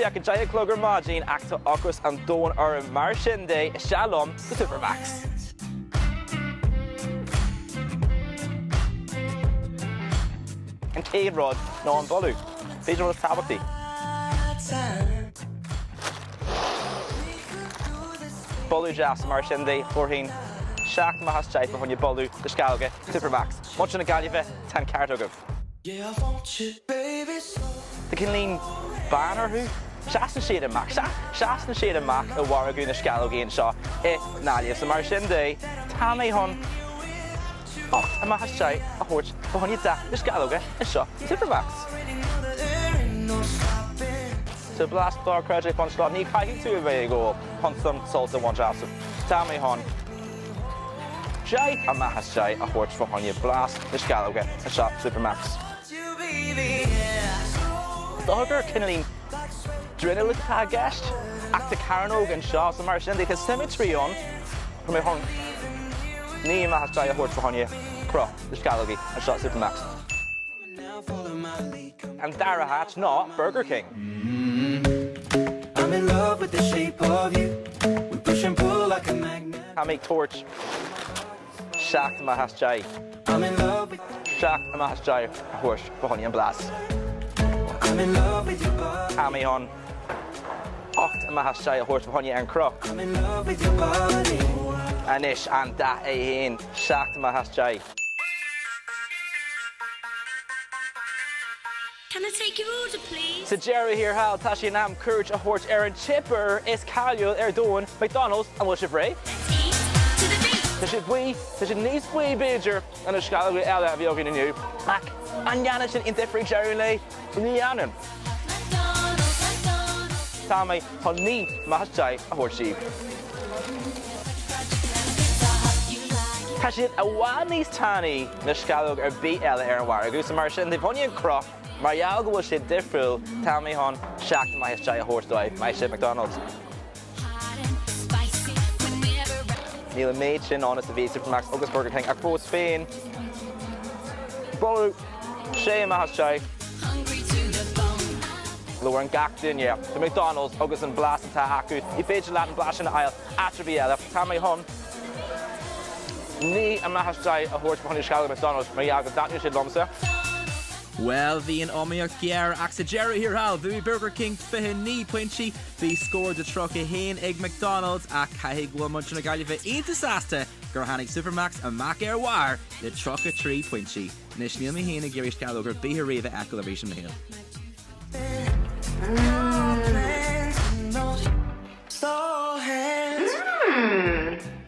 sé ach a 10 a chlog ar maidin ach tá ocras an domhain orm mar sin de isteach liom go Supermacs. An chéad rud ná an boladh. B'fhéidir an rud is tábhachtaí. Boladh deas mar sin de, thabharfainn 7 amach as 10 fá choinne boladh na sceallóga Supermacs. Muintir na Gaillimhe, tá an ceart agaibh. Tá cineáilín bán orthu. Seasann siad amach. Seasann siad amach i mhargadh na sceallógaí anseo i nGaillimh. So mar sin de, tá mé chun 8 amach as 10 a thabhairt fá choinne dath na sceallóga anseo i Supermacs. Tá blas dochreidte fán seo. Ní chaithfidh tú a bheith ag ól chun san sult a bhaint astu. Tá mé chun 10 amach as 10 a thabhairt fá choinne blas na sceallóga anseo Supermacs. Is dócha gur cineáilín dronuilleog atá i gceist, ach tá cearnóg anseo, so mar sin de tá symmetry ann. Tá mé chun 9 amach as 10 a thabhairt fá choinne cruth na sceallógaí anseo Supermacs. An dara háit ná Burger King. Tá mé ag tabhairt 7 amach as 10. 7 amach as 10 a thabhairt fá choinne an blas. Tá mé chun 8 amach as 10 a thabhairt fá choinne an cruth. Anois an dath é féin, 7 amach as 10. Can I take your order please? Sa deireadh thiar thall, tá sé in am cuairt a thabhairt ar an chipper is cáiliúil ar domhan, McDonald's, an bhfuil sibh réidh? Let's eat to the beat! Tá siad buí, tá siad níos buí b'fhéidir ná na sceallóga eile a bhí againn inniu, ach an ndéanann sin aon difear ag deireadh an lae? Ní dhéanann. McDonald's, McDonald's. Tá mé chun 9 amach as 10 a thabhairt daoibh. Tá siad i bhfad níos tanaí ná sceallóg ar bith eile ar an mhargadh, so mar sin de, fá choinne an cruth, mar gheall go bhfuil sé difriúil, tá mé chun 7 amach as 10 a thabhairt dóibh. Maith sibh, McDonald's. Níl an méid sin ann is a bhí Supermacs agus Burger King ach fós féin, boladh 6 amach as 10. Labhrann gach duine do McDonald's agus an blas atá acu. Ní féidir leat an blas sin a fháil áit ar bith eile. Tá mé chun 9 amach as 10 a thabhairt fá choinne sceallóga McDonald's mar gheall go dtaitníonn siad liomsa. Bhuel, bhí an iomaíocht géar ach sa deireadh thiar thall, bhuaigh Burger King 29 pointí, bhí scór de 31 ag McDonald's ach caithfidh go bhfuil muintir na Gaillimhe iontach sásta gur tháinig Supermacs amach ar bharr le 33 pointí. Anois, níl mé féin ag iarraidh sceallóg ar bith ariamh a fheiceáil arís i mo shaol. Mmm.